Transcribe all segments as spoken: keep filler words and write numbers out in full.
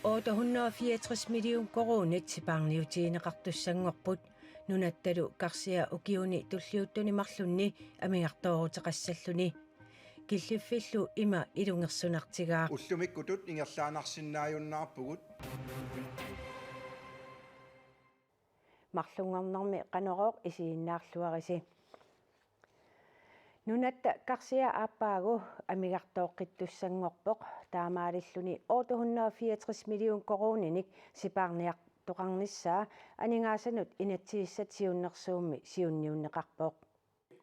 Otte hundrede og fireogtres million koruunit sipaarniutigineqartussanngorput, nunattalu karsia ukiuni tulliuttuni marlunni amigartooruteqassalluni. Killiffillu ima ilungersunartigaaq. Ullumikkutut ingerlaannarsinnaajunnaarpugut. Marlunngornermi Qanorooq isiginnaarluarisi. Nunatta karsia aappaagu amigartooqqittussanngorpoq, taamaalilluni otte hundrede og fireogtres million koruuninik sipaarniartoqarnissaa aningaasanut inatsisissatut siunnersuummi siunniunneqarpoq.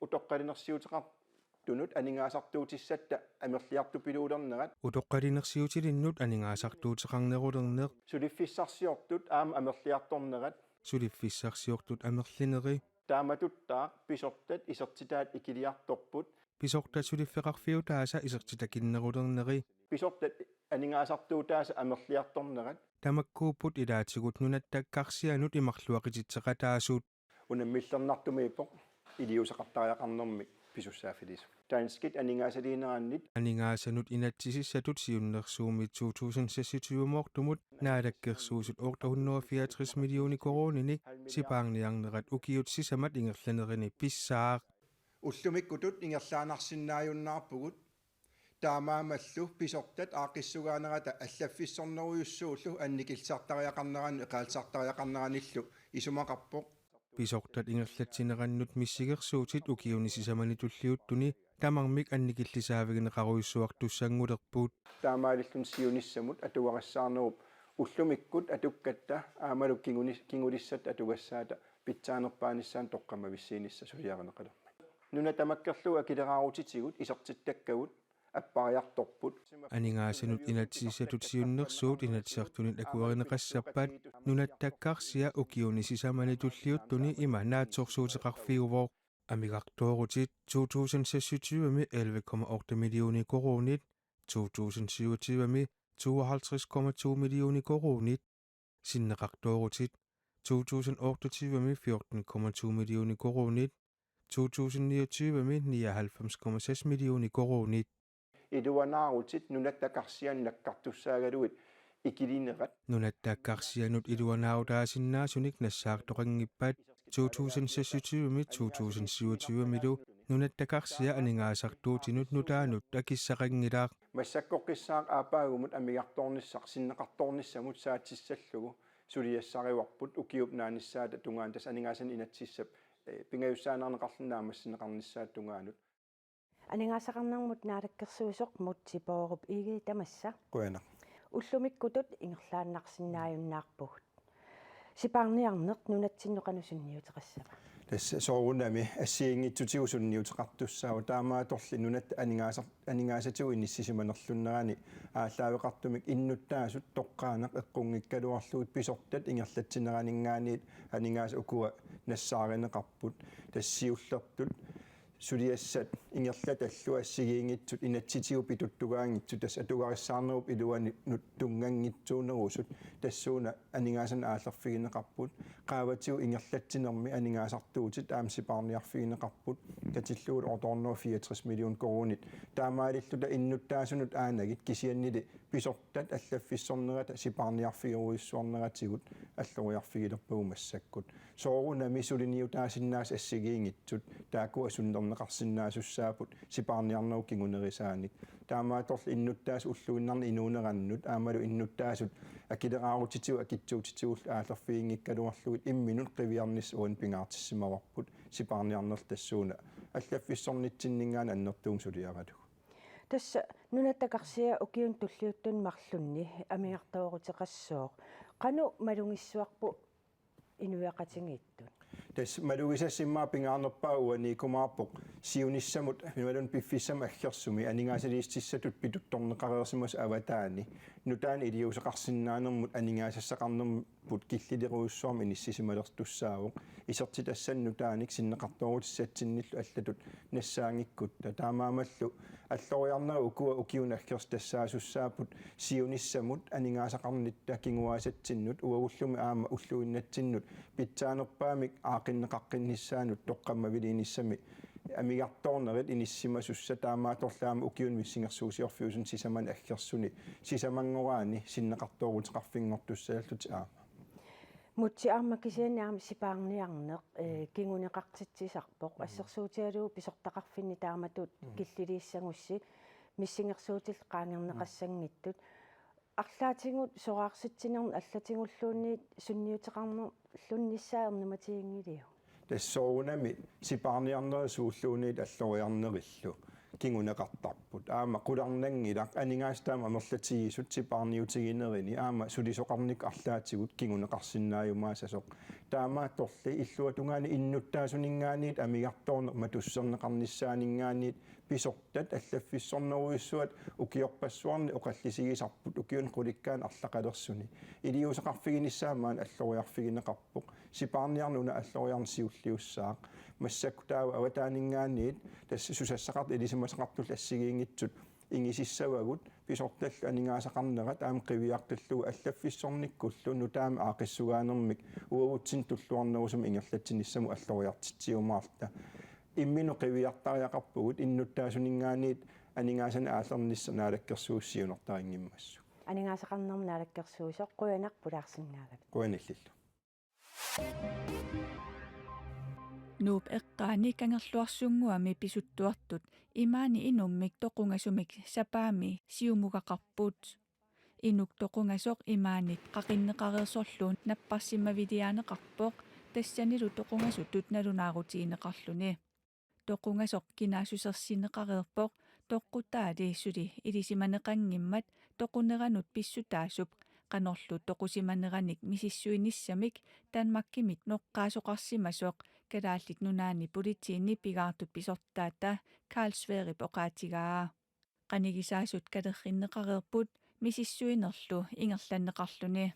Utoqqalinersiuteqartunut aningaasartuutissatta amerliartupiluulernerat. Utoqqalinersiutilinnut aningaasartuuteqarnerulerneq. Suliffissarsiortut aamma amerliartornerat. Suliffissarsiortut amerlineri. Taamatuttaaq pisortat isertitaat ikiliartorput. Pisortat suliffeqarfiutaasa isertitakinnerulerneri. Pisortat aningaasartuutaasa amerliartornerat. Tamakkuupput ilaatigut nunatta karsianut imarluaqutitseqataasut. Unammillernartumiippoq iliuuseqartariaqarnermi pisussaaffilisut. Danskit aningaasaliinerannit. Aningaasanut inatsisissatut siunnersuummi to tusind seksogtyve-moortumut Naalakkersuisut otte hundrede og fireogtres millioner koruuninik sipaarniarnerat ukiut sisamat ingerlanerini pissaaq. Ullumikkutut ingerlaannarsinnaajunnaarpugut. Taamaammallu pisortat aaqqissugaanerata allaffissornerujussuullu annikillisartariaqarneranut eqaallisartariaqarneranillu isumaqarpoq. Pisortat ingerlatsinerannut missigersuutit ukiuni sisamani tulliuttuni tamarmik annikillisaavigineqarujussuartussanngulerput. Taamaalilluni siunissamut atugarissaarnerup ullumikkut atukkatta aammalu kinguni-, kingulissat atugassaata pitsaanerpaanissaanut toqqammavissiinissaq suliarineqalermat. Nuna tamakkerlugu akileraarutitigut isertittakkagut appariartorput. Aningaasanut inatsisissatut siunnersuut Inatsisartunit akuerineqassappat nunatta karsia ukiuni sisamani tulliuttuni ima naatsorsuuteqarfiuvoq. Amigartoorutit to tusind seksogtyve-mi elleve komma otte millioner koruunit, to tusind syvogtyve-mi tooghalvtreds komma to millioner koruunit, sinneqartoorutit to tusind otteogtyve-mi fjorten komma to millioner koruunit, to tusind niogtyve-mi nioghalvfems komma seks millioner koruunit. Iluanaarutit nunatta karsianut nakkartussaagaluit ikilinerat. Nunatta karsianut iluanaarutaasinnaasunik nassaartoqanngippat to tusind seksogtyve-mi to tusind syvogtyve-milu nunatta karsia aningaasartuutinut nutaanut akissaqanngilaq. Massakkoqqissaaq aappaagumut amigartoornissaq sinneqartoornissamut saatsissallugu suliassarivarput ukiup naanissaata tungaanut, tassa aningaasanik inatsisissap, eh, pingajussaaneerneqarluni naammassineqarnissaata tungaanut. Aningaasaqarnermut naalakkersuisoq Múte Bourup Egede, tamassa. Qujanaq. Ullumikkutut ingerlaannarsinnaajunnaarpugut. Sipaarniarneq nunatsinnut qanoq sunniuteqassava? Tassa soorunami assigiinngitsutigut sunniuteqartussaavoq, taamaattorli nunatta aningaasar-, aningaasatigut inissisimanerlunnerani aallaaveqartumik innuttaasut toqqaannaq eqqunngikkaluarlugit pisortat ingerlatsineraninngaanniit aningaasat ukua nassaarineqarput, tassa siullertut suliassat ingerlatallu assigiinngitsut inatsisitigut pituttugaanngitsut, tassa atugarissaarnerup iluani nut-, tunnganngitsuunerusut tassuuna aningaasanik aallerfigineqarput. Qaavatigut ingerlatsinermi aningaasartuutit aamma sipaarniarfigineqarput, katillugulu otte hundrede og fireogtres million koruunit. Taamaalilluta innuttaasunut aanagit kisiannili pisortat allaffissornerata sipaarniarfigerujussuarneratigut alloriarfigilerpagut massakkut. Soorunami suliniutaasinnaasut assigiinngitsut taakkua sunnerneqarsinnaasussaapput sipaarniarnerup kingunerisaanik. Taamaattorli innuttaasut ulluinnarni inuunerannut aammalu innuttaasut akileraarutitigut akitsuutitigullu aallerfiginngikkaluarlugit imminut qiviarnissaq uani pingaartissimavarput, sipaarniarnerlu tassuuna allaffissornitsinninngaanniit annertuumik suliaralugu. Tassa nunatta karsia ukiuni tulliuttuni marlunni amigartooruteqassooq. Qanoq malugissavarput inuiaqatigiittut? Tassa malugisassanik immaqa pingaarnerpaaq uaniikkumaarpoq siunissamut imaluunniit piffissami aggersumi aningaasaliissutissatut pituttorneqareersimasoq avataani nutaanik iliuuseqarsinnaanermut aningaasassaqarnerput killilerujussuarmik inissisimalertussaavoq, isertitassanik nutaanik sinneqartoorutissatsinnillu allatut nassaanngikkutta. Taamaammallu alloriarnerit ukua ukiuni aggersi tassaasussaapput siunissamut aningaasaqarnitta kinguaassatsinnut uagullumi aamma ulluinnatsinnut pitsaanerpaamik aaqqinneqaqqinnissaanut toqqammaviliinissami Amigartoornerit inissisimasussat taamaattorli aamma ukiuni missingersuusiorfiusuni sisamani aggersuni sisamanngoraani sinneqartooruteqarfinngortussallutik aamma. Mutsi aamma kisianni aamma sipaarniarneq, eh, kinguneqartitsisarpoq. Mm. Assersuutigalugu pisortaqarfinni taamatut Mm. killiliissagussi missingersuutillit qaangerneqassanngitsut. Arlaatigut soraarsitsinermut allatigulluunniit sunniuteqarnerlunnissaa ernumatiginngiliuk? Tassa soorunami sipaarniarnerit suulluunniit alloriarnerillu kinguneqartarput. Aamma qularnanngilaq aningaasat taama amerlatigisut sipaarniutiginerini aamma sulisoqarnikkut arlaatigut kinguneqarsinnaajumaassasoq. Taamaattorli illuatungaani innuttaasuninngaanniit amigartoorneq matusserneqarnissaaninngaanniit pisortat allaffissornerujussuat ukiorpassuarni oqallisigisarput ukiuni qulikkaani arlaqalersuni. Iliuuseqarfiginissaa maani alloriarfigineqarpoq. Sipaarniarneq una alloriarneq siulliussaaq. Massakkut taava avataaninngaanniit tassa susassaqartut ilisimasaqartullu assigiinngitsut ingisissavagut pisortallu aningaasaqarnerat aamma qiviaqqillugu allaffissornikkullu nutaamik aaqqissugaanermik uagutsinnut tulluarnerusumik ingerlatsinissamut alloriartitsiumaarluta. Imminut qiviartariaqarpugut innuttaasuninngaanniit aningaasanik aallernissaq Naalakkersuisut siunertarinngimmassuk. Aningaasaqarnermut naalakkersuisoq qujanaq pulaarsinnaagavit. Qujanaq illillu. Nuup eqqaani Kangerluarsunnguami pisuttuartut imaani inummik toqungasumik sapaammi siumugaqarput. Inuk toqungasoq imaanit qaqinneqareersorlu napparsimmaviliaaneqarpoq tassanilu toqungasutut nalunaarutigineqarluni. Toqungasoq kinaassusersinneqareerpoq toqqutaali suli ilisimaneqanngimmat toquneranut pissutaasup qanorlu toqusimaneranik misissuinissamik Danmarkimit noqqaasoqarsimasoq Kalaallit Nunaanni Politiini pigaartut pisortaata Karl Sverrep oqaatigaa. Qanigisaasut kalerrinneqareerput misissuinerlu ingerlanneqarluni.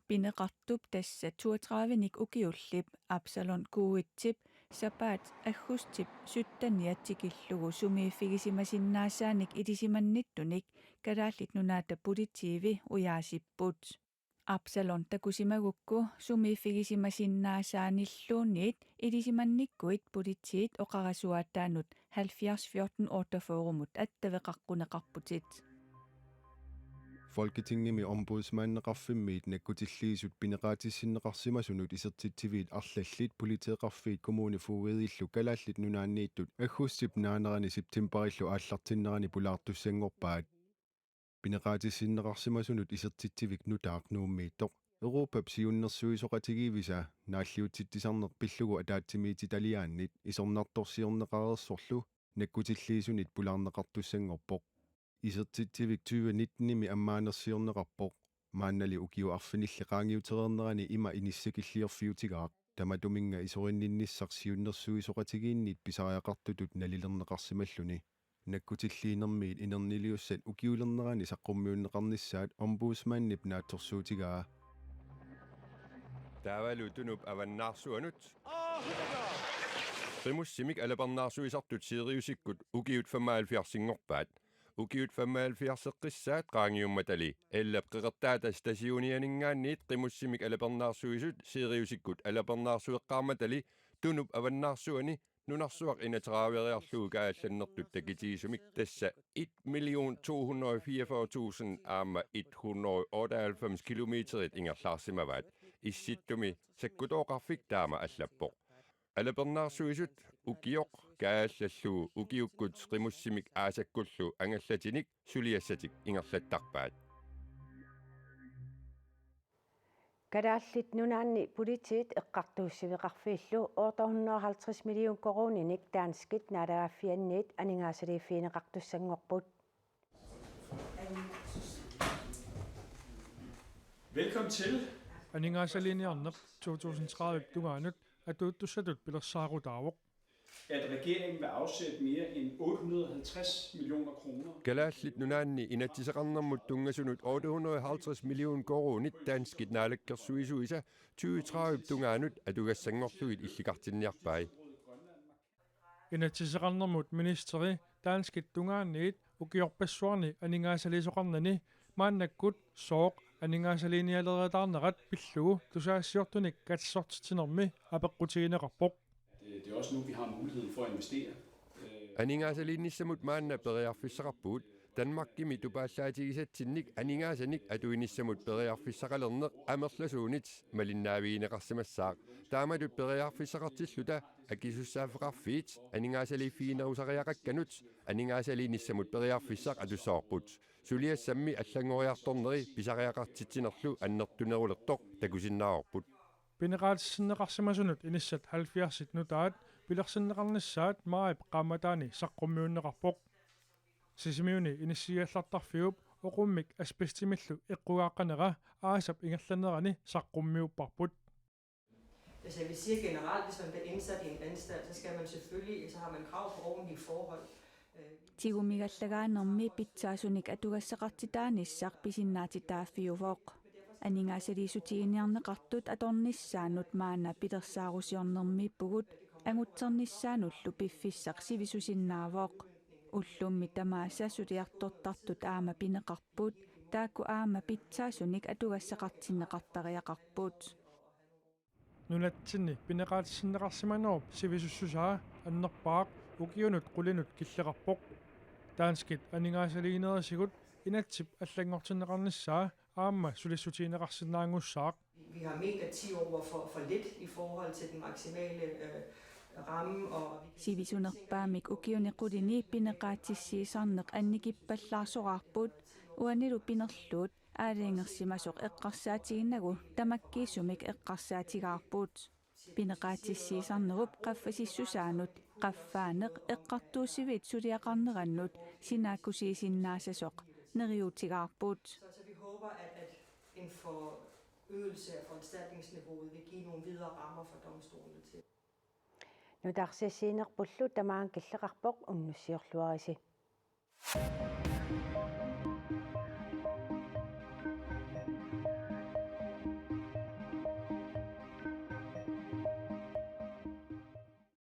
Pineqartup, tassa toogtredivenik ukiullip, Absalon Kuitsip sapaat aggustip sytteniat tikillugu sumiiffigisimasinnaasaanik ilisimannittunik Kalaallit Nunaata Politiivi ujaasipput. Absalon takusimagukku sumiiffigisimasinnaasaanik ilisimannikkuit politiit oqarasuaataannut halvfjerds fjorten otteogfyrremut attaveqaqquneqarputit. Folketingimi Ombudsmandeqarfimmiit nakkutilliisut pineqaatissinneqarsimasunut isertitsiviit arlallit politeeqarfiit kommunefogedillu Kalaallit Nunaanniittut aggustip naanerani septemberillu aallartinnerani pulaartussanngorpaat. Pineqaatissinneqarsimasunut isertitsivik nutaaq Nuummiittoq Europap siunnersuisoqatigiivisa naalliutsitsisarneq pillugu ataatsimiititaliaannit isornartorsiorneqareersorlu nakkutilliisunit pulaarneqartussanngorpoq. Isertitsivik tyve nittenimi ammaanersiorneqarpoq. Maannali ukiut arfinillit qaangiutereernerani ima inissakilliorfiutigaaq. Tamatuminnga isorinninnissaq siunnersuisoqatigiinniit pisariaqartutut nalilerneqarsimalluni. Nakkutilliinermiit inerniliussat ukiulernerani saqqummiunneqarnissaat Ombudsmandip naatsorsuutigaa. Taavalu Tunup avannaarsuanut. Qimussimik alapernaarsuisartut Siriusikkut ukiut femoghalvfjerdsinngorpaat. Ukiut femoghalvfjerdseqqissaat qaangiummatali Ellap Qeqertaata Stationianinngaanniit qimussimik alapernaarsuisut Siriusikkut alapernaarsueqqaarmatali Tunup avannaarsuani nunarsuaq enogtrediveriarlugu kaajallannertut takitigisumik, tassa et million to hundrede og fireogfyrre tusind aamma et hundrede og otteoghalvfems kilometerit ingerlaarsimavaat. Issittumi sakkutooqarfik taama allappoq. Alapernaarsuisut ukioq kaajallallugu ukiukkut qimussimik aasakkullu angallatinik suliassatik ingerlattarpaat. Kalaallit Nunaanni politiit eqqartuussiveqarfiillu otte hundrede og halvtreds million koruuninik danskit naalagaaffianniit aningaasaliiffigineqartussanngorput. Velkommen til. Aningaasaliiniarneq to tusind tredive tungaanut atuuttussatut pilersaarutaavoq. At regeringen vil afsætte mere end otte hundrede og halvtreds millioner kroner. Kalaallit Nunaanni inatsiseqarnermut tunngasunut otte hundrede og halvtreds million koruunit danskit naalakkersuisuisa tyve tredive tungaanut atugassanngorlugit illikartinniarpai. Inatsiseqarnermut ministeri danskit tungaanniit ukiorpassuarni aningaasaliisoqarnani maannakkut sooq aningaasaliinialereertaarnerat pillugu tusagassiortunik katersortitsinermi apeqqutigineqarpoq. Det er også nu, vi har muligheden for at investere. Øh, Aningaasaliinissamut maanna periarfissaqarpugut. Danmarkimi tupaallaatigisatsinnik aningaasanik atuinissamut periarfissaqalerneq amerlasuunit malinnaavigineqarsimassaaq. Taamatut periarfissaqartilluta akisussaaffeqarfiit aningaasaliiffiginerusariaqakkanut aningaasaliinissamut periarfissaq atussavarput. Suliassammi allanngoriartorneri pisariaqartitsinerlu annertunerulertoq takusinnaavarput. Pineqaatissinneqarsimasunut inissat halvfjerdsit nutaat pilersinneqarnissaat maajip qaammataani saqqummiunneqarpoq. Sisimiuni inissiiallartarfiup oqummik asbestimillu eqqugaaqqanera aasap ingerlanerani saqqummiupparput. Altså, jeg vil sige generelt, hvis man bliver indsat i en anstalt, så skal man selvfølgelig, så har man krav på ordentlige forhold. Øh, Tigumigallagaanermi pitsaasunik atugassaqartitaanissaq pisinnaatitaaffiuvoq. Aningaasaliissutiginiarneqartut atornissaannut maanna pilersaarusiornermiippugut angutsernissaanullu piffissaq sivisusinnaavoq. Ullummi tamaasa suliartortartut aamma pineqarput, taakku aamma pitsaasunik atugassaqartinneqartariaqarput. Nunatsinni pineqaatissinneqarsimanerup sivisussusaa annerpaaq ukiunut qulinut killeqarpoq. Danskit aningaasaliinerisigut inatsip allanngortinneqarnissaa aamma sulissutigineqarsinnaanngussaaq. Vi har ment, at ti år var for, for lidt i forhold til den maksimale øh, ramme. Og vi kan Sivisunerpaamik ukiuni qulini pineqaatissiisarneq annikippallaarsoraarput, uanilu pinerluut aalajangersimasoq eqqarsaatiginagu tamakkiisumik eqqarsaatigaarput. Pineqaatissiisarnerup qaffasissusaanut qaffaaneq eqqartuussiviit suliaqarnerannut sinaakkusiisinnaasasoq neriuutigaarput. Så, så vi håber, at, at en forøgelse af foranstaltningsniveauet vil give nogle videre rammer for domstolene til. Nutaarsiassiinerpullu tamaanga killeqarpoq, unnussiorluarisi.